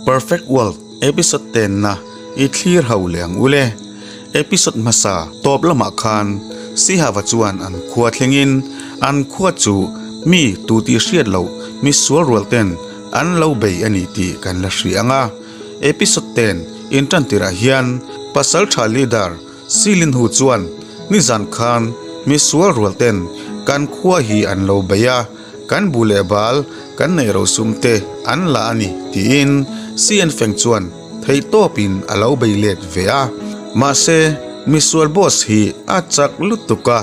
Perfect World episode tenna i thlir ho leh ang ule. Episode hmasa tawp lamah khan Sihava chuan an khua thlengin an khua chu mi tu tih hriat loh mi sual rual ten an lo bei a ni tih kan la hria ang a. Episode ten intan tirah hian Pasaltha leader Silin hu chuan nizan khan mi sual rual ten kan khua hi an lo bei a, kan bu leh bal kan neih ro sum te an la a ni tiin CN Feng chuan theihtawpin a lo bei let ve a. Mahse mi sual boss hi a chak lutuk a,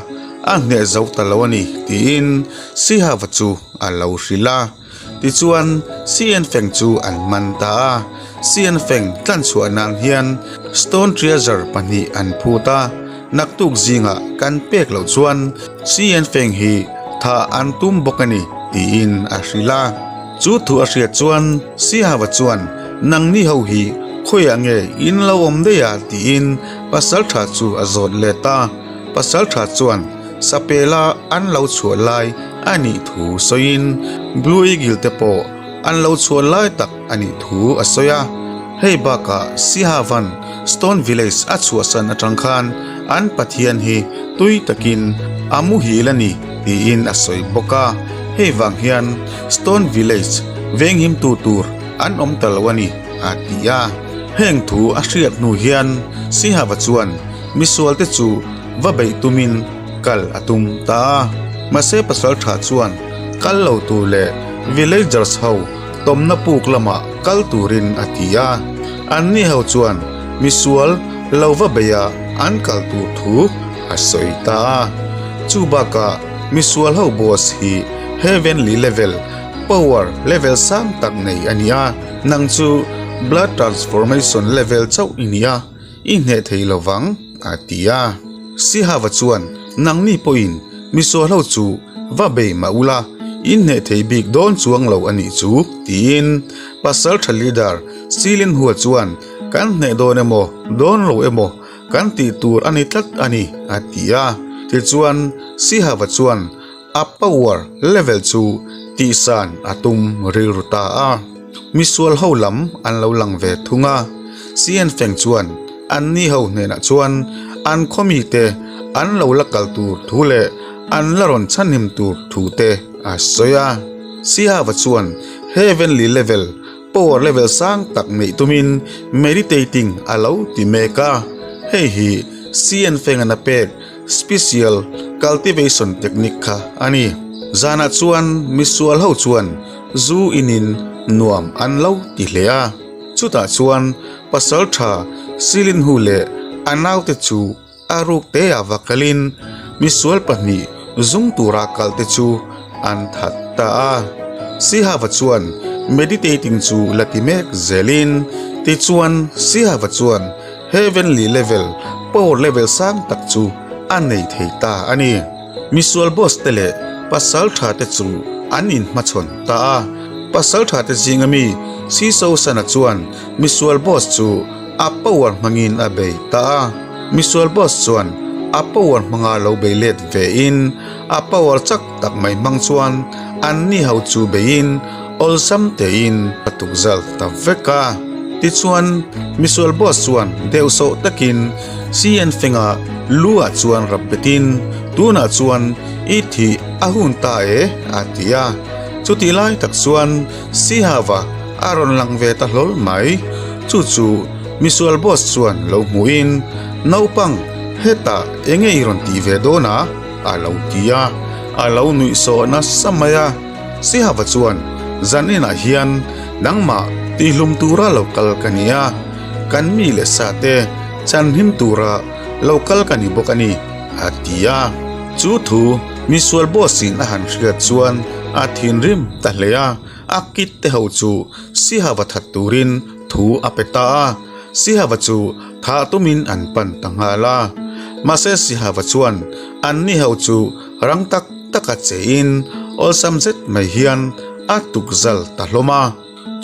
a hneh zo ta lo a ni tiin Sihava chu a lo hrilh a. Tichuan, CN Feng chu an man ta a. CN Feng tlanchhuah nan hian Stone Treasure pahnih an phut a, naktuk zingah kan pek loh chuan CN Feng hi thah an tum bawk a ni, tiin a hrilh a. Chu thu a hriat chuan Sihava chuan, Nangni ho hi khawiah nge in lo awm daih a? tiin Pasaltha chu a zawt let a. Pasaltha chuan, Sapela an lo chhuah lai a nih thu sawiin Blue Eagle te pawh an lo chhuah lai tak a nih thu a sawi a. Hei bakah Sihavan Stone Village a chhuahsan atang khan an pathian hi tui takin a muhil a ni tiin a sawi bawk a. Hei vang hian Stone Village venghimtu tur an awm ta lo a ni a ti a. Heng thu a hriat hnu hian Sihava chuan misualte chu va beih tumin kal a tum ta a. Mahse pasal tha chuan kal lo tur leh villagers ho tawmna puk lamah kal turin a ti a. Anni ho chuan misual lo va beih a an kal tur thu a sawi ta a. Chu bakah misual ho boss hi heavenly level power level sang tak nei a ni a, nang chu blood transformation level chauh i ni a. I hneh thei lo vang, a ti a. Sihava chuan, Nangni pawhin misualho chu va bei mah ula, in hneh thei bik dawn chuang lo a nih chu, tiin Pasaltha leader Silinhua chuan, Kan hneh dawn emaw, dawn lo emaw, kan tih tur a ni tlat a ni, a ti a. Tichuan, Sihava chuan a power level chu tihsan a tum rilru ta a. Misual ho lam an lo lang ve thung a, CN Feng chuan anni ho hnenah chuan an khawmi te an lo la kal tur thu leh an la rawn chhanhim tur thu te a sawi a. Sihava chuan Heavenly level power level sang tak neih tumin meditating a lo ti mek a, hei hi CN Feng-a'n a pek Special cultivation technique kha a ni. Zanah chuan misual ho chuan zu inin nuam an lo ti hle a. Chutah chuan pasal tha Silinhu leh a naute chu a ruk te ah va kalin misual pahnih zung tura kal te chu an that ta a. Sihava chuan meditating chu la ti mek zelin tichuan Sihava chuan Heavenly level, power level sang tak chu a nei thei ta a ni. Misual boss te leh pasal tha te chu an inhmachhawn ta a. Pasal tha te zinga mi Siso Sana chuan misual boss chu a power hmangin a bei ta a. Misual boss chuan a power hmanga lo bei let ve in a power chak tak mai hmang chuan anni ho chu beiin awlsam tein a tukzal ta vek a. Tichuan, misual boss chuan deuh sawh takin CN Fenga lu ah chuan rap betin, Tunah chuan i thih a hun ta e, a ti a. Chutih lai tak chuan Sihava a rawn lang ve ta hlawl mai. Chu chu misual boss chuan lo hmuhin, Naupang, hetah enge i rawn tih ve dawn a? A lo ti a, a lo nuih sawh nasa mai a. Sihava chuan, Zaninah hian nangmah tihlum tura lo kal ka ni a, kan mi leh sa te chanhim tura lo kal ka ni bawk a ni, a ti a. Chu thu misual boss-in a han hriat chuan a thinrim ta hle a, a kit te ho chu Sihava that turin thu a pe ta a. Sihava chu thah tumin an pan ta nghal a. Mahse Sihava chuan anni ho chu rang tak taka chein awlsam zet mai hian a tukzal ta hlawm a.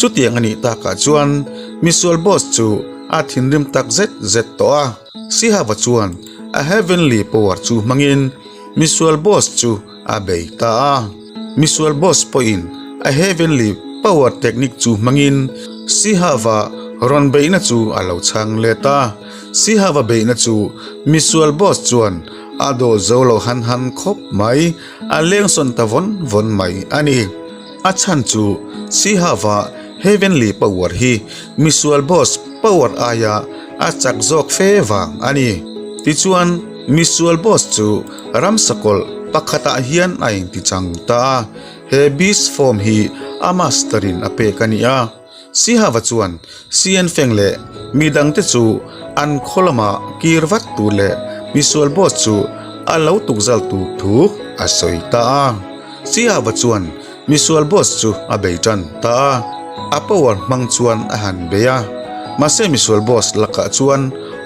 Chutiang a nih takah chuan misual boss chu a thinrim tak zet zet tawh a. Sihava chuan a heavenly power chu hmangin misual boss chu a bei ta a. Misual boss pawhin a heavenly power technique chu hmangin Sihava rawn beihna chu a lo chhang let a. Sihava beihna chu misual boss chuan a dawl zo lo han han khawp mai, a lengsawn ta vawn vawn mai a ni. A chhan chu Sihava Heavenly Power hi misual boss power aia a chak zawk fe vang a ni. Tichuan, misual boss chu ramsakawlh pakhatah hian a intichang ta a. He beast form hi a master in a pek a ni a. Sihava chuan Sianfeng leh mi dangte chu an khaw lama kir vat tur leh misual boss chu a lo tukzal tur thu a sawi ta a. Sihava chuan misual boss chu a bei tan ta a. A power hmang chuan a han bei a. Mahse misual boss lakah chuan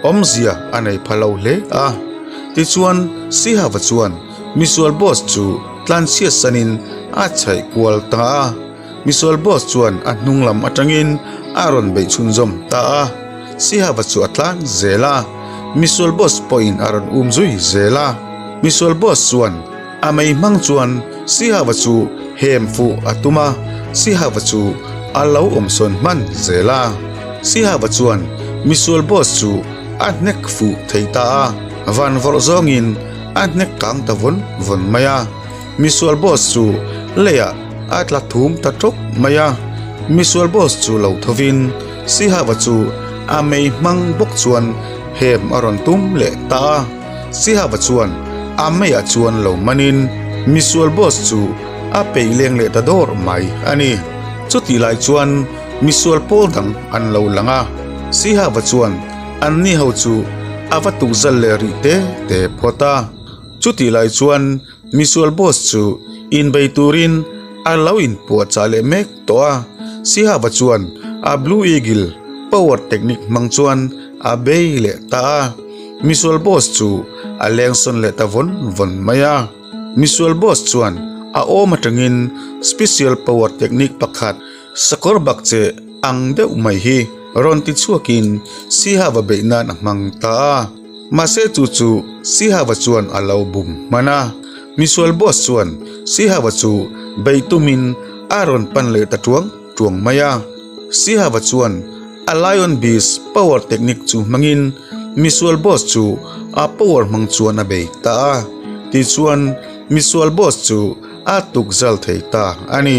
awmzia a nei pha lo hle a. Tichuan Sihava chuan misual boss chu Tlanchhiat sanin a chhaih kual ta a, misual boss chuan a hnung lam atangin a rawn beih chhunzawm ta a, Sihava chu a tlan zel a, misual boss pawhin a rawn um zui zel a, misual boss chuan a mei hmang chuan Sihava chu hem fuh a tum a, Sihava chu a lo awmsawn hman zel a, Sihava chuan misual boss chu a hnek fuh thei ta a, van vawrh zawngin A hnek kang ta vawn vawn mai a, misual boss chu leiah a tla thum ta tawp mai a. Misual boss chu lo thovin Sihava chu a mei hmang bawk chuan hem a rawn tum leh ta a. Sihava chuan a meiah chuan lo manin misual boss chu a peih leng leh ta dawr mai a ni. Chutih lai chuan misual pawl dang an lo lang a, Sihava chuan Anni ho chu a va tukzal leh rih te te phawt a. Chutih lai chuan misual boss chu inbei turin a lo inpuahchah leh mek tawh a. Sihava chuan a Blue Eagle power technique hmang chuan a bei leh ta a. Misual boss chu a lengsawn leh ta vawn vawn mai a. Misual boss chuan a awm atangin special power technique pakhat Sakawr bak che ang deuh mai hi rawn ti chhuakin Sihava beih nan a hmang ta a. Mahse chu chu Sihava chuan a lo bum hman a. Misual boss chuan Sihava chu beih tumin a rawn pan leh ta tuang tuang mai a. Sihava chuan a Lion Beast power technique chu hmangin misual boss chu a power hmang chuan a bei ta a. Tichuan misual boss chu a tukzal thei ta a ni.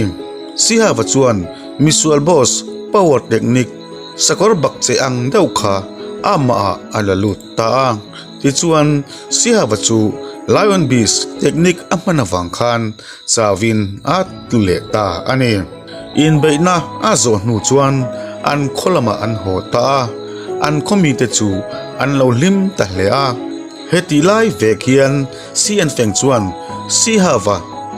Sihava chuan misual boss power technique sakawr bak che ang deuh kha amahah a la lut ta a. Tichuan Sihava chu Lion Beast technique a hman avang khan chauhin a tlu leh ta a ni. Inbeihna a zawh hnu chuan an khaw lamah an haw ta a, an khaw mite chu an lo hlim ta hle a. Hetih lai vek hian CN Feng chuan Sihava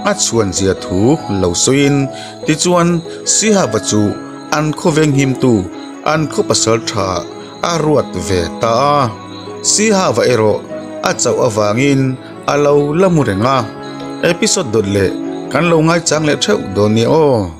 a chhuan zia thu lo sawiin tichuan Sihava chu an khaw venghimtu an khaw pasal tha a ruat ve ta a. Sihava erawh a chauh avangin a lo la mu reng a. Episode dawt leh kan lo ngaichang leh theuh dawn nia aw.